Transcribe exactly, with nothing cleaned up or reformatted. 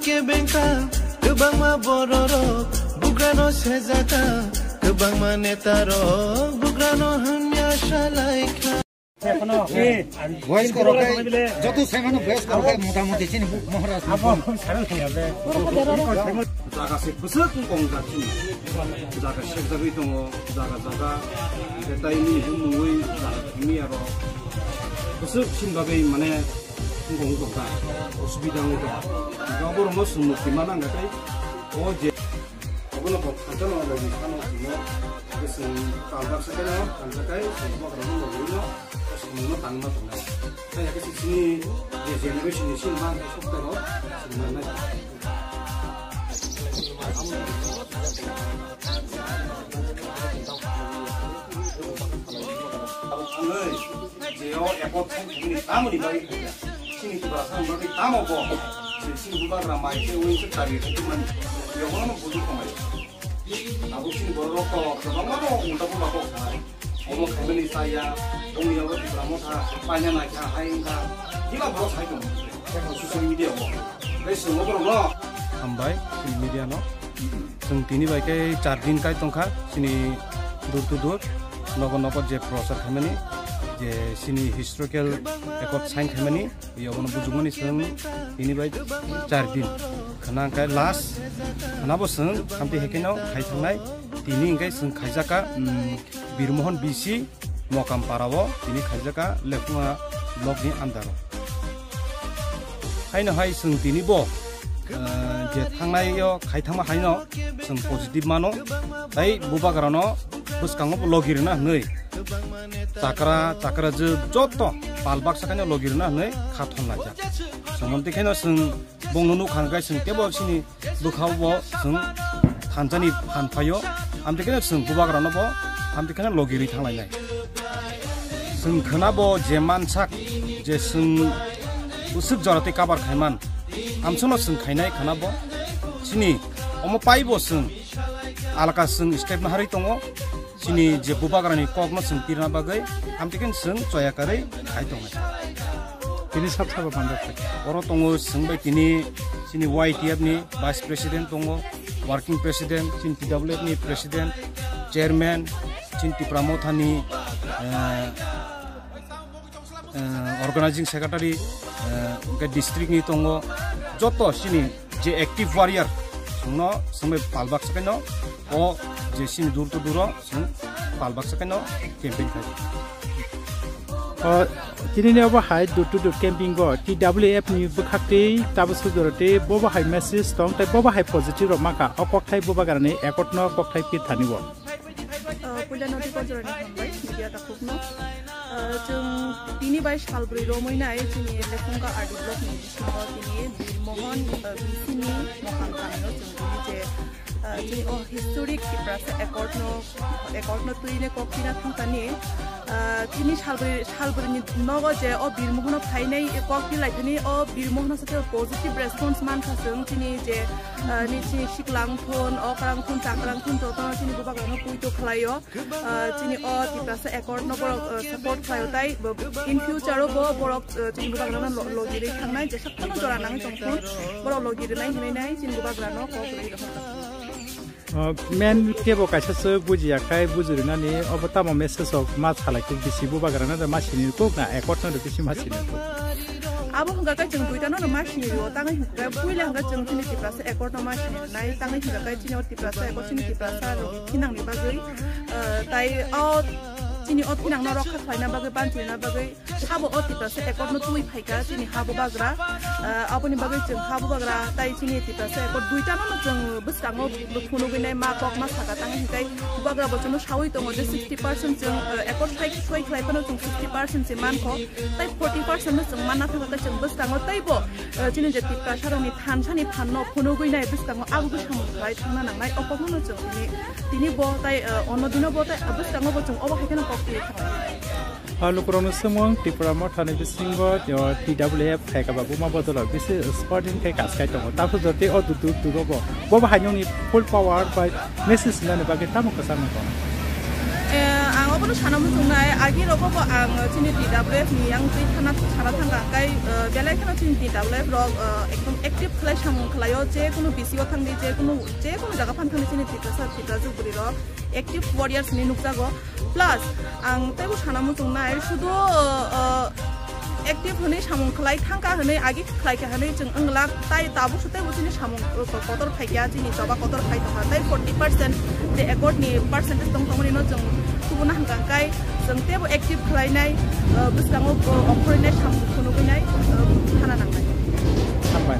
Kebengkha, kwbangma bororok bugrano sejaka, kwbangma netarok bugrano hamya salaikha. Voice korok hai, joto saimano voice korok hai, motamoti chini bu Maharaj. Jaga se bwswk wngkong jak chini. Jaga sekjagwi tongo, jaga jaga. Tei nini bumungwi jaga thangni aro. Bwswk chini bagwi mane wngkong wngkong ta. Osubida wngwi tongo. Oborokno chwng mukti mana wngkha tei o je Obono bo thansa no logi phano simo, sing talbak sa keno, thansa kai, sing bokra no logi no, sing no tangma tongnai. Kaya kisi sini, je generation ni sini mang sok tero, sing manai. Ang oi, je o ekot sing ni tamoni bai. Sini Tiprasa ni bagwi tamo bo? Sini bubagra mai se ui se tabi se mani. Yogo no buju kamai. Abo sini borok to kwbangma no ulta pulta kok sanai. Omo khaimani saya, omo yago Tipra Motha, paina naikha, hai wngkha. Diba borok sai tong. Social media o. Bai sungo borok no. Hambai, sini media no. Chwng tini bai khe char din kai tongkha, sini door to door, nogo nogo je prochar khaimani, je sini historical record sign khaimani, yobono bujukmani chwng tini bai char din. Khna hwnkhe last, khna bo chwng khamti hekeno khai thangnai, tini hwnkhe chwng khaijakha, um, Birmohon B C, Mokam para o tini khaijaka Lephunga block ni under o. Haino hai chwng tini bo, eh, je thangnai o khai thangma haino chwng positive mano. Tai bubagra no bwskango bo logi rwna hwnwi chakra, chakra je joto pal baksa khaino logi rwna hwnwi kha thon laijak. Chwng tei khaino chwng Bongno nukha hwnkhe chwng teibo chini bwkhao bo chwng thansani phan phaio, amtwi kheno chwng bubagrano bo amtwi kheno logi rwi thanglainai. Chwng khwna bo je mansak je chwng bwswk jora tei kabar khaiman, amsono chwng khainai khwna bo chini omo paibo chwng alaka chwng step naharwi tongo. Chini je bubagrani kokno chwng pirna bagwi, amtwi khe chwng choya karwi khai tongnai. Tini sab sabo manjak kha. Oro tongo chwng bai tini chini Y T F ni Vice President tongo, Working President, chini T W F ni President, Chairman, chini Tipra Motha ni, eh, eh, Organizing Secretary, eh, hwnkhe district ni tongo, joto chini je active warrior, chwngno chwngbai pal baksa khaino o je chini door to door o chwng pal baksa khaino campaign khai. O, tini ni obo hai door to door camping o T W F ni bwkhak tei tabuk sujoro tei bobo hai message tong tei bobo hai positive rok mankha o kokthai bubagrani ekotno kokthai pir thani o. Ah, puila no tei jorani hambai media takhukno. Ah, chwng tini bai salbrwi romwi nai chini Lekhungka R D block ni bisingo tini Birmohon, ah, B C ni Mokhang kamio chwng tini je, ah, chini o historic Tiprasa accord no, accord no twi ne kok tina thangkani. Ah, tini salbrwi, salbrwi ni nogo je o Birmohono phainai kok tilai thani o Birmohono sakhe positive response mankha chwng chini je, ah, ni chini siklang thon, okrang thon, chakrang thon jotono chini bubagrano puito khlaio. Ah, chini o Tiprasa accord no borok, ah, support khlaio tai bo in future o bo borok, ah, chini bubagrano lo-, logi rwi thangnai je saktano jora nangwi tongthun borok logi rwnai hinwi nai chini bubagrano kok rwi rwkha. Ah, men kebo kaisa swk bujiya khai buji rwnani obo tamo message rok ma salai kuk bisi bubagrano da ma sini kuk na accord no da bisi ma sini kuk. Abo hwnka khe chwng duita no ma sini rio tangwi hwnka khe puila hwnka chwng chini Tiprasa accord no ma sini nai tangwi hwnka khe chini o Tiprasa accord chini Tiprasa rok thinang ni bagwi, ah, tai o chini o thinang no rokha khlaina bagwi banchina bagwi sabo o Tiprasa accord no twi phaikha chini ha bubagra, ah, aboni bagwi chwng ha bubagra tai chini Tiprasa accord duita no chwng bwskango phunugwi nai ma kok ma saka tangwi hwnka khe bubagra bo chwngno sawi tongo je sixty percent chwng, ah, accord khai soi khlai phano chwng sixty percent se mankho. Tai forty percent no chwng manna thangkha khe chwng bwskango teibo, eh, chini je Tiprasa rokni thansani phanno phunugwi nai bwskango abo bwskango khlai thangna nangnai o kokno no chwng tini, tini bo tai, eh, ono dino bo tai bwskango bo chwng obo hai kheno kok twi thangnai. Ah, lukurokno swngmung Tipra Mothani bisingo, yo, T W F phaikha ba buma bodolo bisi sporting khe kaskai tongo. Takhuk jotwi o dudu dugo bo. Bo bo hai nokni full power bai message nani bagwi tamo kwchangma tongo. Eh, ang o Ano sana muchungnai, agi rogo bo ang chini T W F ni yang twi thana sana thangka, kai, eh, belai kheno chini T W F rok, eh, ekdom active khlai samung khlaio, je kunu B C o thangdi, je kunu, je kunu jaga phan thangdi chini Tiprasa, Tiprasa bwrwi rok active warriors ni nukjago. Plus, ang teibo sana muchungnai, sudu, eh, active hwnwi samung khlai thangka hwnwi agi khlai kha hwnwi chwng wngla, tai tabuk se teibo chini samung kotor phaikya, chini choba kotor phai tongkha, tai forty percent je accord ni percentage tong tongmani no chwng kubuna hwnkha kai chwng teibo active khlainai, uh, bwskango, uh, okhornai samung phunugwinai, uh, thana nangnai. Hambai.